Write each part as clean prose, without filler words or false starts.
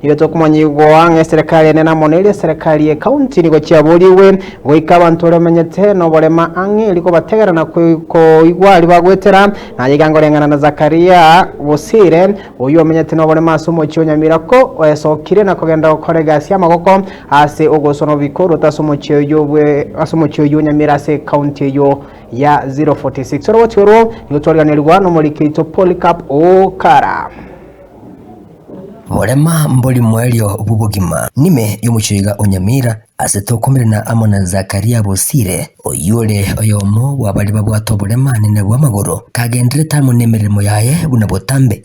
Nigo tokomanyigwa ng'a eserekari enene amo neria eserekari ye county nigo chiaborigwe goika abanto baria bamenyete noborema ang'e erio kobategera na koigwa aria bagwetera. Naye iga ngoreng'ana na Zakaria Bosire, oyio omenyete noborema ase omochie o Nyamira ko oesokire na kogenda gokora egasi y'amagoko ase ogosona obikoroto ase omochie oyio bwe ase omochie oyio o Nyamira ase ecounty eyio ya 046. Oroboti orwo nigo twariganerigwa nomoriki oito Polycarp Okara. Borema mbori moerio bw'obogima. Nime y'omochie oiga o Nyamira, ase tokomerana amo na Zakaria Bosire, oyio ore oyomo bwa baria babwate oborema anene bw'amagoro, kagendererete amo nemeremo yaye buna botambe.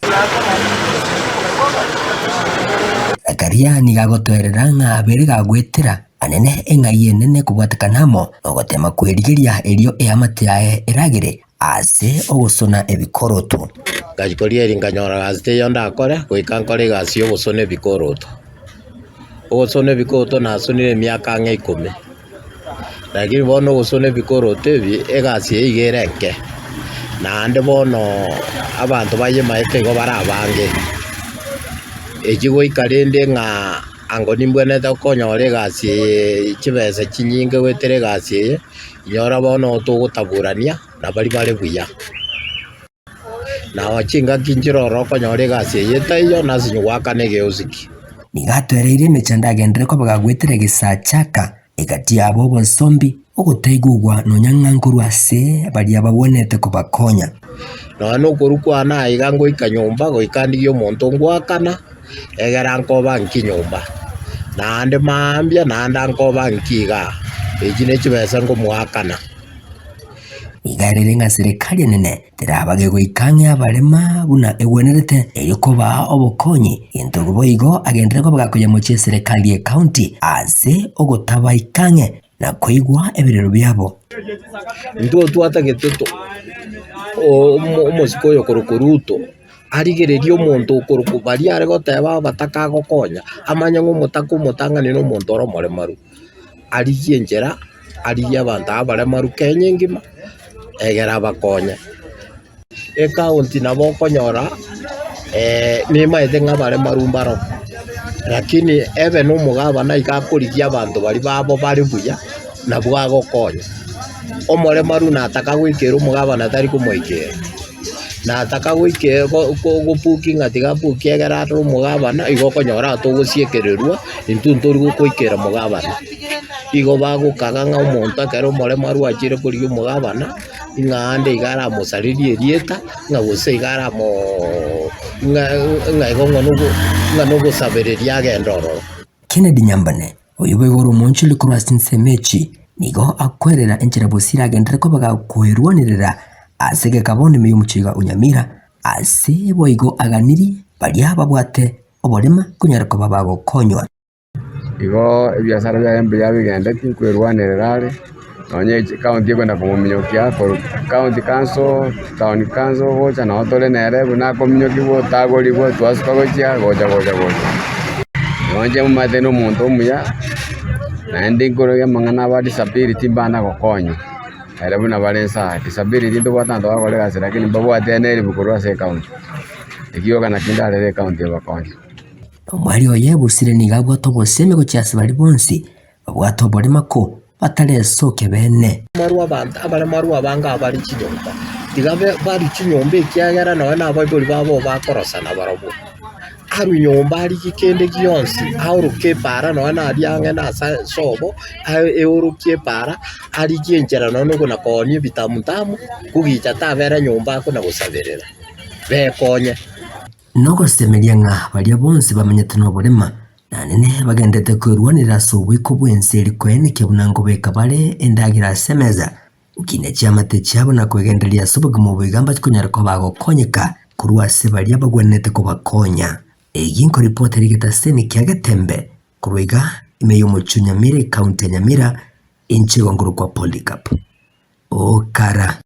Zakaria nigo agotoerera ng'a abere gagwetera anene eng'ai enene kobwatekana amo nogotema kwerigeria erio eamate yaye eragere Ase ogosona ebikoroto. Ngachia korigereria nkanyora gasi teiyo ndakore, goika nkore egasi ya ogosona ebikoroto. Ogosona ebikoroto nasonire emiaka ang'e ikomi, lakini bono ogosona ebikoroto ebi, egasi eye iga ere enke, naende bono abanto bayemaete igo bare abange. Eki goika rende ng'a ango nimbwenerete konyora egasi eye chibesa chinyinge goetera egasi eye. Inyora bono togotaburania na baria bare buya. Na chingaki nchire ororo okonyora egasi eye etaiyo, na ase goakana egeosiki. Nigo atwereire emechando agenderere koba gagwetera egesaachaka egati yabo obosombi, ogotaigugwa nonya ng'a nkorwa ase baria bagwenerete kobakonya. Nonya nokorwa kwane aiga ngoika nyomba goika ndigie omonto ngoakana, egera nkoba nki nyomba, naende mambia naende ankoba nki igaa, echi ne chibesa nkomoakana. Iga erere ng'a serikali enene terabage goika ang'e abarema buna egwenerete erio kobaa obokonyi, gento boigo agenderere koba gakoyemochia eserekari y'ecounty ase ogotabaika ang'e na koigwa ebirero biabo. Intwe twatagete to omosike oyo korokwa Ruto. Arigererie omonto okorokwa baria are goteba abataka agokonya, amanye ng'a omotaka omotang'ani na omonto ore omoremaru. Arigie enchera, arigie abanto abaremaru Kenya engima, egere abakonye. Ecounty nabo okonyora nimaete ng'a abaremaru mbaro, lakini ebe na omogabana iga akorigia abanto baria babo bare buya, nabwo agokonya. Omoremaru nataka goikera omogabana tari komoikera. Nataka goika gopuki ng'a tiga apukie egere arore omogabana, igo okonyora togosiekererwa intwe ntori gokoikera omogabana. Igo bagokaga ng'a omonto ekero omoremu achire korigia omogabana, ng'a ande iga aramosarerie erieta, ng'a gose iga aramooo ng'a ng'a igo ng'a nogosabereria agende ororo. Kennedy Nyambane, Oyio boigo ore omoonchoreri korwa ase chinsemo echi, nigo akwerera enchera bosire agenderere koba gakwerwanerera ase egekabo nime y'omochie o Nyamira, ase boigo aganirie baria babwate oborema konyara koba bagokonywa. Igo ebiasara biaye mbuya bigendeti nkwerwanerera are, nonye ecounty ekwenda komominyokia korwa county council, town council gocha nabo tore nere buna akominyokigwa otagorigwa twasuka gochia gocha gocha gocha. Igo inche momanyete na omonto omuya, naende nkororia amang'ana aba disability mbana gokonywa, ere buna bare inse aa. Disability ntobwate abanto bagokora egasi lakini mbabwate eneribu korwa ase ecounty, ekio gioka nakio ndarebe ecounty ebakonye. Omwari oye bosire nigo abwate obosemi gochia ase baria bonsi babwate oborema ko bataresokia bene. Abaremaru abange abare chinyomba, tiga barie chinyomba ekiagera nonya nabaibori babo bakorosana barobwo. Arwe nyomba arigie kende gionsi, aoroke epaara nonya naria ang'e na ase sobo, eorokie epaara, arigie enchera nonya na koonia ebitamutamu, kogicha tabera nyomba akona gosaberera, bekonye. Nogosemeria ng'a baria bonsi bamenyete noborema, na nene bagenderete kwerwanerera ase oboiko bw'ense eri koenekia buna nkobeka bare endagera ase emesa, gokinia chiamate chiabo na kwegendereria ase obogima obo iga mbache konyara koba bagokonyeka korwa ase baria bagwenerete kobakonya. Eyio nkoripota rigetaseni kia Getembe korwa iga ime y'omochie o Nyamira ecounty ya Nyamira, inche igo nkorokwa Polycarp Okara.